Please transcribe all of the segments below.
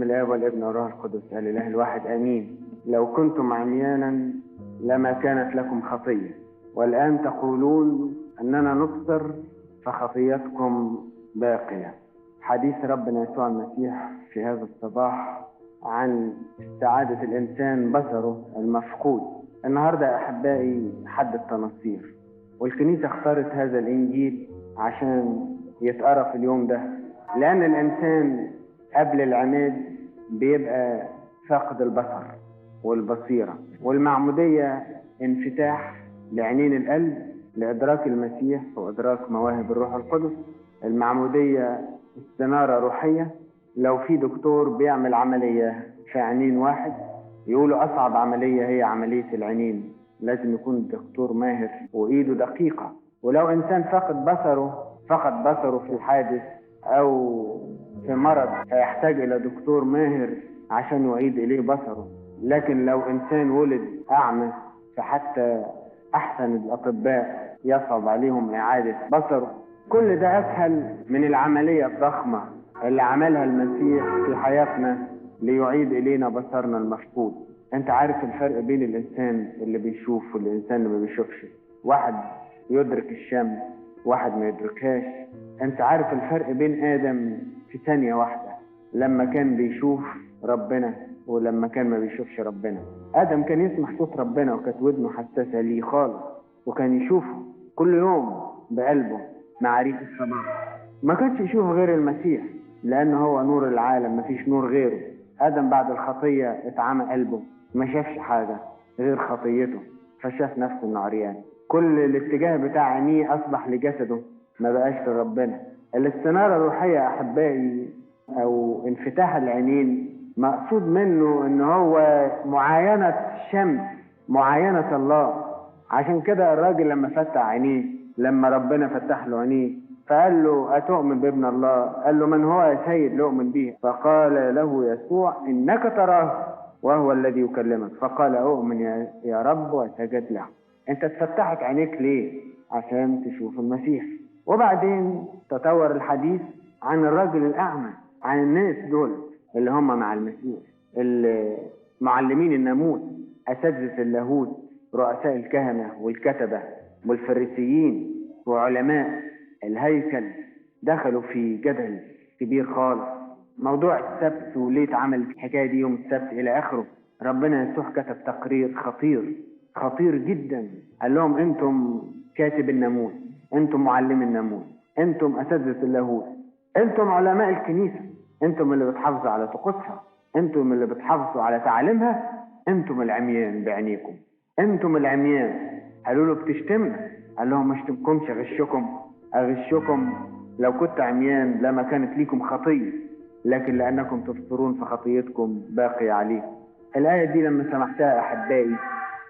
باسم الآب والابن والروح القدس الإله الواحد آمين. لو كنتم عميانا لما كانت لكم خطية، والآن تقولون أننا نبصر فخطيتكم باقية. حديث ربنا يسوع المسيح في هذا الصباح عن استعادة الإنسان بصره المفقود. النهاردة يا أحبائي حد التنصير، والكنيسة اختارت هذا الإنجيل عشان يتقرأ في اليوم ده، لأن الإنسان قبل العماد بيبقى فاقد البصر والبصيرة، والمعمودية انفتاح لعينين القلب لإدراك المسيح وإدراك مواهب الروح القدس. المعمودية استنارة روحية. لو في دكتور بيعمل عملية في عينين واحد يقولوا أصعب عملية هي عملية العينين، لازم يكون الدكتور ماهر وإيده دقيقة. ولو إنسان فقد بصره في الحادث أو في مرض هيحتاج إلى دكتور ماهر عشان يعيد إليه بصره. لكن لو إنسان ولد أعمى فحتى أحسن الأطباء يصعب عليهم إعادة بصره. كل ده أسهل من العملية الضخمة اللي عملها المسيح في حياتنا ليعيد إلينا بصرنا المفقود. أنت عارف الفرق بين الإنسان اللي بيشوف والإنسان اللي ما بيشوفش؟ واحد يدرك الشمس، واحد ما يدركهاش. أنت عارف الفرق بين آدم في ثانية واحدة لما كان بيشوف ربنا ولما كان ما بيشوفش ربنا. آدم كان يسمع صوت ربنا وكانت ودنه حساسة ليه خالص، وكان يشوفه كل يوم بقلبه مع ريح الصباح. ما كانش يشوف غير المسيح لأنه هو نور العالم، مفيش نور غيره. آدم بعد الخطية اتعمى قلبه، ما شافش حاجة غير خطيته، فشاف نفسه انه عريان. كل الاتجاه بتاع عينيه أصبح لجسده، ما بقاش لربنا. الاستنارة الروحية يا أحبائي أو انفتاح العينين مقصود منه إن هو معاينة الشمس، معاينة الله. عشان كده الراجل لما فتح عينيه، لما ربنا فتح له عينيه فقال له أتؤمن بابن الله؟ قال له من هو يا سيد لأؤمن به؟ فقال له يسوع إنك تراه وهو الذي يكلمك. فقال أؤمن يا رب وسجد له. أنت اتفتحت عينيك ليه؟ عشان تشوف المسيح. وبعدين تطور الحديث عن الرجل الأعمى، عن الناس دول اللي هم مع المسيح، المعلمين الناموس، أساتذة اللاهوت، رؤساء الكهنة والكتبة والفريسيين وعلماء الهيكل. دخلوا في جدل كبير خالص، موضوع السبت وليه اتعمل الحكاية دي يوم السبت إلى آخره. ربنا يسوع كتب تقرير خطير خطير جدا، قال لهم أنتم كاتب الناموس، أنتم معلم الناموس، أنتم أساتذة اللاهوت، أنتم علماء الكنيسة، أنتم اللي بتحافظوا على طقوسها، أنتم اللي بتحافظوا على تعاليمها، أنتم العميان بعينيكم، أنتم العميان. قالوا له بتشتمنا؟ قال لهم ما اشتمكمش، أغشكم أغشكم، لو كنت عميان لما كانت ليكم خطية، لكن لأنكم تبصرون فخطيتكم باقية عليكم. الآية دي لما سمعتها أحبائي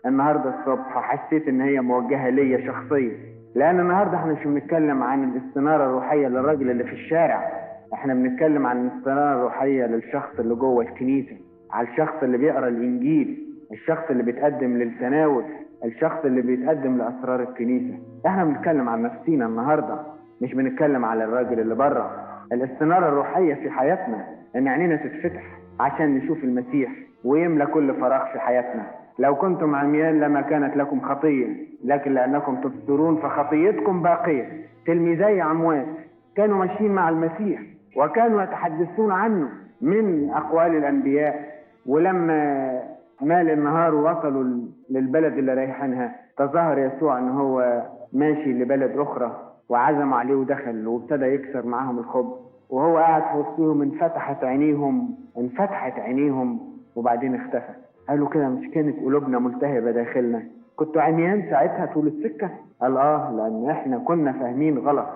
النهاردة الصبح حسيت إن هي موجهة ليا شخصيا، لأن النهاردة احنا مش بنتكلم عن الاستنارة الروحية للراجل اللي في الشارع، احنا بنتكلم عن الاستنارة الروحية للشخص اللي جوه الكنيسة، على الشخص اللي بيقرأ الإنجيل، الشخص اللي بيتقدم للتناول، الشخص اللي بيتقدم لأسرار الكنيسة. احنا بنتكلم عن نفسينا النهاردة، مش بنتكلم على الراجل اللي بره. الاستنارة الروحية في حياتنا ان عينينا تتفتح عشان نشوف المسيح ويملى كل فراغ في حياتنا. لو كنتم عميان لما كانت لكم خطية، لكن لأنكم تبصرون فخطيتكم باقية. تلميذي عمواس كانوا ماشيين مع المسيح وكانوا يتحدثون عنه من أقوال الأنبياء، ولما مال النهار ووصلوا للبلد اللي رايحينها تظاهر يسوع ان هو ماشي لبلد أخرى، وعزم عليه ودخل وابتدى يكسر معاهم الخبز، وهو قاعد في وسطهم انفتحت عينيهم وبعدين اختفى. قالوا كده مش كانت قلوبنا ملتهبة داخلنا؟ كنتوا عميان ساعتها طول السكة؟ قال آه، لأن احنا كنا فاهمين غلط،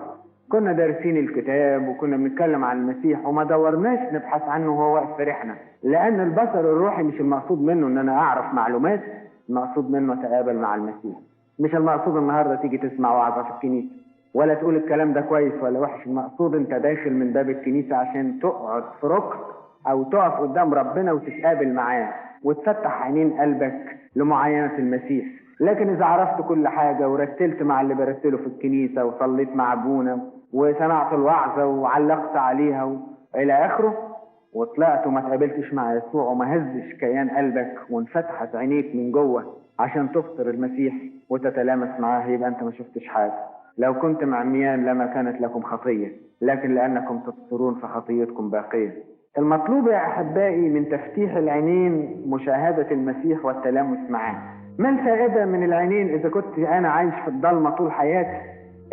كنا دارسين الكتاب وكنا بنتكلم عن المسيح وما دورناش نبحث عنه وهو واقف في ريحنا. لأن البصر الروحي مش المقصود منه إن أنا أعرف معلومات، المقصود منه أتقابل مع المسيح. مش المقصود النهارده تيجي تسمع وعظة في الكنيسة ولا تقول الكلام ده كويس ولا وحش، المقصود أنت داخل من باب الكنيسة عشان تقعد في ركن أو تقف قدام ربنا وتتقابل معاه وتفتح عينين قلبك لمعاينة المسيح. لكن إذا عرفت كل حاجة ورتلت مع اللي برتله في الكنيسة وصليت مع أبونا وسمعت الوعظة وعلقت عليها إلى آخره، وطلعت وما تقابلتش مع يسوع وما هزش كيان قلبك وانفتحت عينيك من جوه عشان تبصر المسيح وتتلامس معاه، يبقى انت ما شفتش حاجة. لو كنتم عميان لما كانت لكم خطيه، لكن لانكم تبصرون فخطيتكم باقية. المطلوب يا احبائي من تفتيح العينين مشاهده المسيح والتلامس معاه. ما الفائدة من العينين اذا كنت انا عايش في الضلمة طول حياتي؟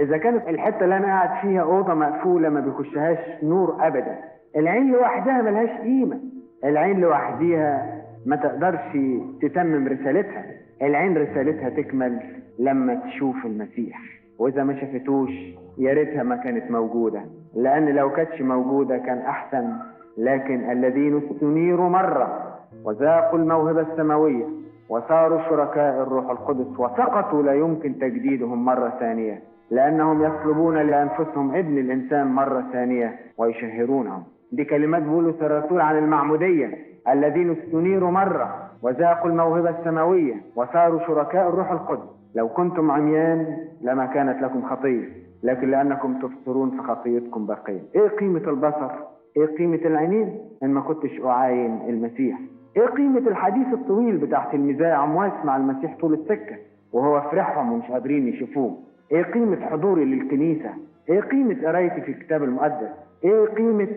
اذا كانت الحتة اللي انا قاعد فيها اوضة مقفولة ما بيخشهاش نور ابدا. العين لوحدها ملهاش قيمة، العين لوحديها ما تقدرش تتمم رسالتها. العين رسالتها تكمل لما تشوف المسيح، واذا ما شافتوش يا ريتها ما كانت موجودة، لان لو كانتش موجودة كان احسن. لكن الذين استنيروا مرة وذاقوا الموهبة السماوية وصاروا شركاء الروح القدس وسقطوا لا يمكن تجديدهم مرة ثانية، لانهم يطلبون لانفسهم ابن الانسان مرة ثانية ويشهرونهم. دي كلمات بولس الرسول عن المعمودية، الذين استنيروا مرة وذاقوا الموهبة السماوية وصاروا شركاء الروح القدس. لو كنتم عميان لما كانت لكم خطية، لكن لأنكم تبصرون فخطيتكم باقية. إيه قيمة البصر؟ إيه قيمة العينين إن ما كنتش أعاين المسيح؟ إيه قيمة الحديث الطويل بتاع تلميذي عمواس مع المسيح طول السكة وهو فرحهم ومش قادرين يشوفوه؟ إيه قيمة حضوري للكنيسة؟ إيه قيمة قرايتي في الكتاب المقدس؟ إيه قيمة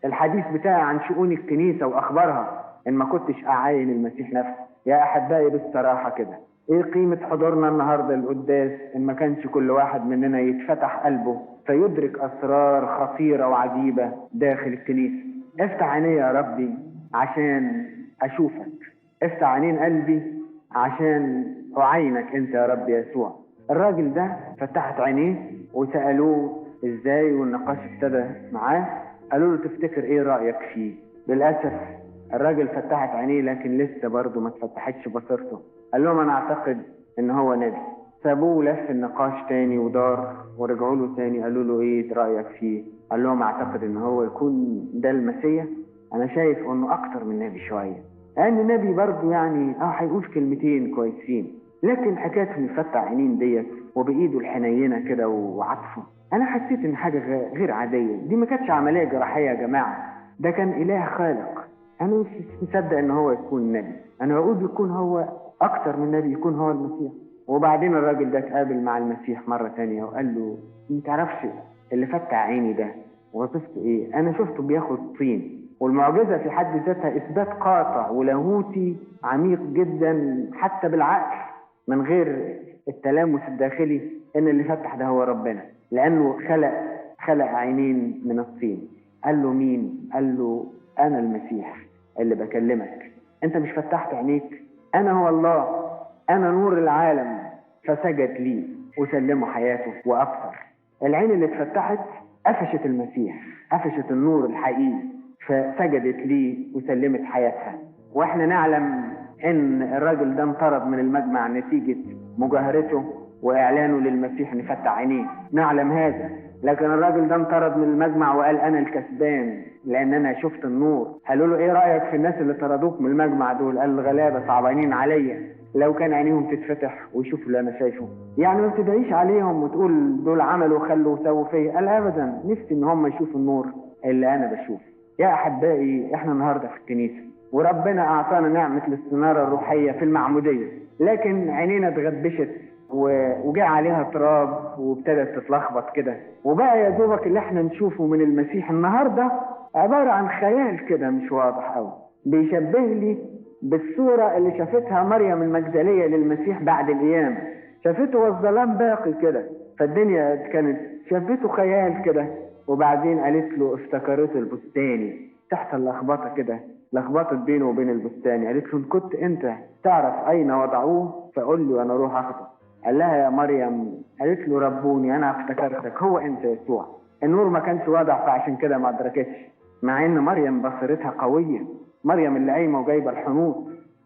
الحديث بتاعي عن شؤون الكنيسة وأخبارها إن ما كنتش أعاين المسيح نفسه؟ يا أحبائي بالصراحة كده، إيه قيمة حضورنا النهاردة القداس إن ما كانش كل واحد مننا يتفتح قلبه فيدرك أسرار خطيرة وعجيبة داخل الكنيسة؟ افتح عيني يا ربي عشان أشوفك، افتح عينين قلبي عشان أعينك أنت يا رب يسوع. الراجل ده فتحت عينيه وسألوه إزاي، والنقاش ابتدى معاه. قالوا له تفتكر إيه رأيك فيه؟ للأسف الراجل فتحت عينيه لكن لسه برضه ما اتفتحتش بصيرته. قال لهم أنا أعتقد إن هو نبي. سابوه لف النقاش تاني ودار، ورجعوا له تاني قالوا له إيه رأيك فيه؟ قال لهم أعتقد إن هو يكون ده المسيح، أنا شايف إنه أكتر من نبي شوية، لأن النبي برضه يعني هيقول كلمتين كويسين، لكن حكاية إنه يفتح عينين ديت وبإيده الحنينة كده وعطفه، أنا حسيت إن حاجة غير عادية. دي ما كانتش عملية جراحية يا جماعة، ده كان إله خالق. أنا مش مصدق إن هو يكون نبي، أنا بقول يكون هو أكتر من نبي، يكون هو المسيح. وبعدين الراجل ده اتقابل مع المسيح مرة تانية وقال له ما تعرفش اللي فتح عيني ده وظيفته إيه؟ أنا شفته بياخد طين. والمعجزة في حد ذاتها إثبات قاطع ولاهوتي عميق جدا حتى بالعقل من غير التلامس الداخلي إن اللي فتح ده هو ربنا، لأنه خلق عينين من الطين. قال له مين؟ قال له أنا المسيح اللي بكلمك، أنت مش فتحت عينيك؟ أنا هو الله، أنا نور العالم. فسجد لي وسلمه حياته وأبصر. العين اللي اتفتحت قفشت المسيح، قفشت النور الحقيقي، فسجدت لي وسلمت حياتها. واحنا نعلم ان الراجل ده انطرد من المجمع نتيجة مجاهرته واعلانه للمسيح ان فتح عينيه، نعلم هذا. لكن الراجل ده انطرد من المجمع وقال انا الكسبان لان انا شفت النور. قالوا له ايه رأيك في الناس اللي طردوك من المجمع دول؟ قال الغلابة صعبانين عليا، لو كان عينيهم تتفتح ويشوفوا اللي انا شايفه. يعني ما تدعيش عليهم وتقول دول عملوا وخلوا وسووا فيا، قال ابدا، نفسي ان هم يشوفوا النور اللي انا بشوفه. يا احبائي احنا النهارده في الكنيسة وربنا اعطانا نعمه الاستناره الروحية في المعمودية، لكن عينينا اتغبشت وجاء عليها تراب وابتدت تتلخبط كده، وبقى يا دوبك اللي احنا نشوفه من المسيح النهارده عبارة عن خيال كده مش واضح قوي. بيشبه لي بالصورة اللي شافتها مريم المجدليه للمسيح بعد القيامة، شافته والظلام باقي كده، فالدنيا كانت شافته خيال كده، وبعدين قالت له افتكرته البستاني. تحت اللخبطة كده، لخبطت بينه وبين البستاني، قالت له ان كنت انت تعرف اين وضعوه فقول لي وانا اروح اخده. قال لها يا مريم، قالت له ربوني انا افتكرتك، هو انت يسوع. النور ما كانش واضح فعشان كده ما ادركتش، مع ان مريم بصيرتها قوية، مريم اللي قايمة وجايبه الحنوط،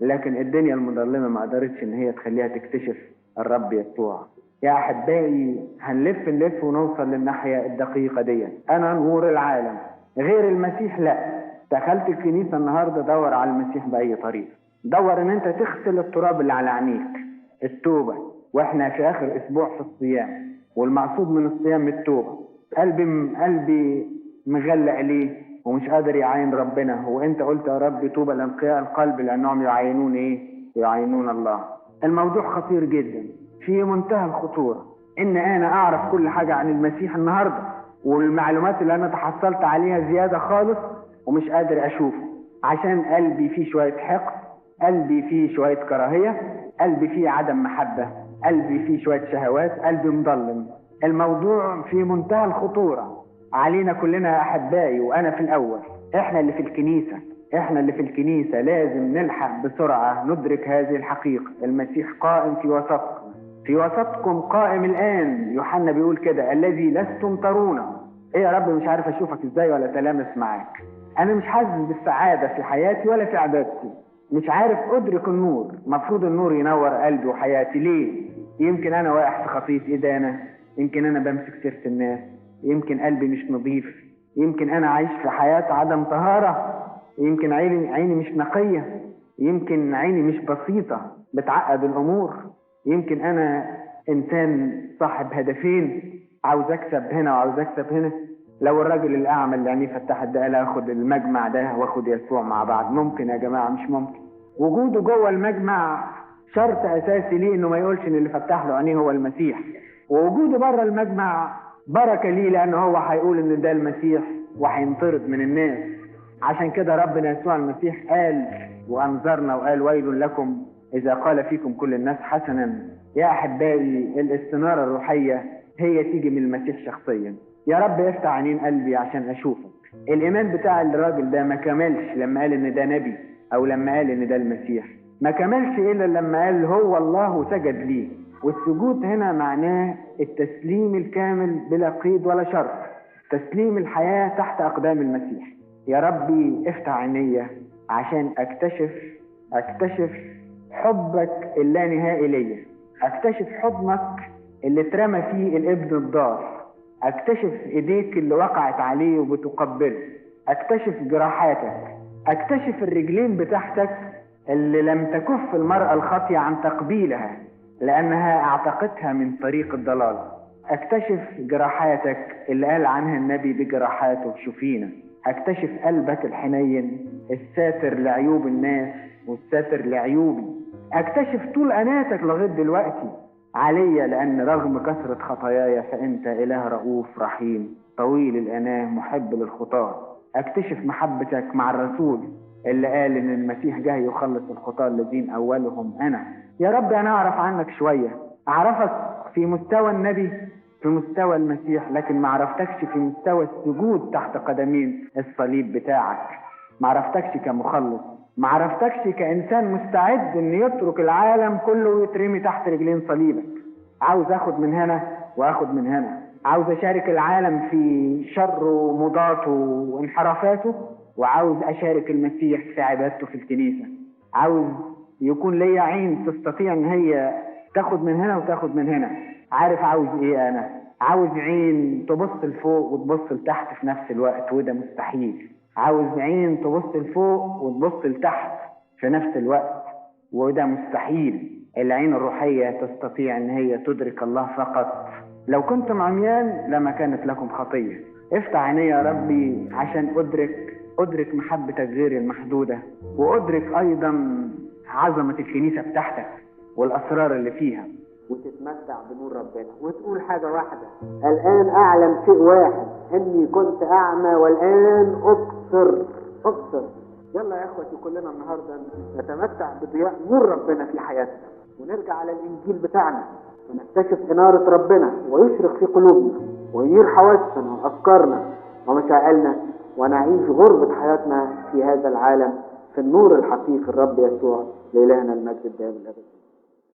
لكن الدنيا المظلمة ما قدرتش ان هي تخليها تكتشف الرب يسوع. يا احبائي هنلف نلف ونوصل للناحيه الدقيقة دي، انا نور العالم، غير المسيح لا. دخلت الكنيسة النهارده دور على المسيح باي طريقه، دور ان انت تغسل التراب اللي على عينيك، التوبة. واحنا في اخر اسبوع في الصيام، والمقصود من الصيام التوبة. قلبي مغلق ليه؟ ومش قادر يعاين ربنا. وانت قلت يا رب طوبى لانقياء القلب لانهم يعاينون ايه؟ يعاينون الله. الموضوع خطير جدا، في منتهى الخطورة، ان انا اعرف كل حاجة عن المسيح النهاردة، والمعلومات اللي انا تحصلت عليها زيادة خالص ومش قادر اشوفه، عشان قلبي فيه شوية حقد، قلبي فيه شوية كراهية، قلبي فيه عدم محبة، قلبي فيه شوية شهوات، قلبي مظلم. الموضوع في منتهى الخطورة علينا كلنا يا أحبائي، وأنا في الأول. إحنا اللي في الكنيسة، إحنا اللي في الكنيسة لازم نلحق بسرعة ندرك هذه الحقيقة. المسيح قائم في وسطكم، في وسطكم قائم الآن. يوحنا بيقول كده: الذي لستم ترونه. إيه يا رب مش عارف أشوفك إزاي ولا تلامس معاك، أنا مش حاسس بالسعادة في حياتي ولا في عبادتي، مش عارف أدرك النور. مفروض النور ينور قلبي وحياتي، ليه؟ يمكن أنا واقع في خطية إدانة، يمكن أنا بمسك سيرة الناس، يمكن قلبي مش نظيف، يمكن أنا عايش في حياة عدم طهارة، يمكن عيني مش نقية، يمكن عيني مش بسيطة بتعقد الأمور، يمكن أنا إنسان صاحب هدفين، عاوز أكسب هنا وعاوز أكسب هنا. لو الراجل الأعمى اللي عينيه فتحت ده قال آخد المجمع ده وآخد يسوع مع بعض، ممكن يا جماعة؟ مش ممكن. وجوده جوه المجمع شرط أساسي ليه إنه ما يقولش إن اللي فتح له عينيه هو المسيح، ووجوده بره المجمع بركة ليه، لأنه هو هيقول إن ده المسيح وهينطرد من الناس. عشان كده ربنا يسوع المسيح قال وأنذرنا وقال: ويل لكم إذا قال فيكم كل الناس حسنا. يا أحبائي، الاستنارة الروحية هي تيجي من المسيح شخصيا. يا رب افتح عينين قلبي عشان أشوفك. الإيمان بتاع الراجل ده ما كملش لما قال إن ده نبي أو لما قال إن ده المسيح، ما كملش إلا لما قال هو الله وسجد ليه. والسجود هنا معناه التسليم الكامل بلا قيد ولا شرط، تسليم الحياة تحت أقدام المسيح. يا ربي افتح عينيا عشان أكتشف حبك اللانهائي ليا، أكتشف حضنك اللي اترمى فيه الابن الضال، أكتشف إيديك اللي وقعت عليه وبتقبله، أكتشف جراحاتك، أكتشف الرجلين بتاعتك اللي لم تكف المرأة الخاطية عن تقبيلها لأنها أعتقتها من طريق الضلال، أكتشف جراحاتك اللي قال عنها النبي بجراحاته شفينا، أكتشف قلبك الحنين الساتر لعيوب الناس والساتر لعيوبي، أكتشف طول أناتك لغاية دلوقتي عليا، لأن رغم كثرة خطاياي فأنت إله رؤوف رحيم طويل الأناة محب للخطاة. أكتشف محبتك مع الرسول اللي قال إن المسيح جه يخلص الخطاة الذين أولهم أنا. يا رب أنا أعرف عنك شوية، أعرفك في مستوى النبي، في مستوى المسيح، لكن ما عرفتكش في مستوى السجود تحت قدمين الصليب بتاعك، ما عرفتكش كمخلص، ما عرفتكش كإنسان مستعد إن يترك العالم كله ويترمي تحت رجلين صليبك. عاوز أخد من هنا وأخد من هنا، عاوز أشارك العالم في شره ومضاته وانحرافاته، وعاوز أشارك المسيح في عبادته في الكنيسة. عاوز يكون ليا عين تستطيع إن هي تاخد من هنا وتاخد من هنا. عارف عاوز إيه أنا؟ عاوز عين تبص لفوق وتبص لتحت في نفس الوقت، وده مستحيل. عاوز عين تبص لفوق وتبص لتحت في نفس الوقت، وده مستحيل. العين الروحية تستطيع ان هي تدرك الله فقط. لو كنتم عميان لما كانت لكم خطية. افتح عيني يا ربي عشان أدرك محبتك غير المحدودة، وأدرك أيضا عظمة الكنيسة بتاعتك والأسرار اللي فيها، وتتمتع بنور ربنا وتقول حاجة واحدة: الآن أعلم شيء واحد، أني كنت أعمى والآن أبصر. أبصر. يلا يا أخوتي كلنا النهاردة نتمتع بضياء نور ربنا في حياتنا، ونرجع على الإنجيل بتاعنا، ونكتشف إنارة ربنا ويشرق في قلوبنا وينير حواسنا وأفكارنا ومشاعرنا، ونعيش غربة حياتنا في هذا العالم في النور الحقيقي الرب يسوع. لإلهنا المجد الدائم الأبدي.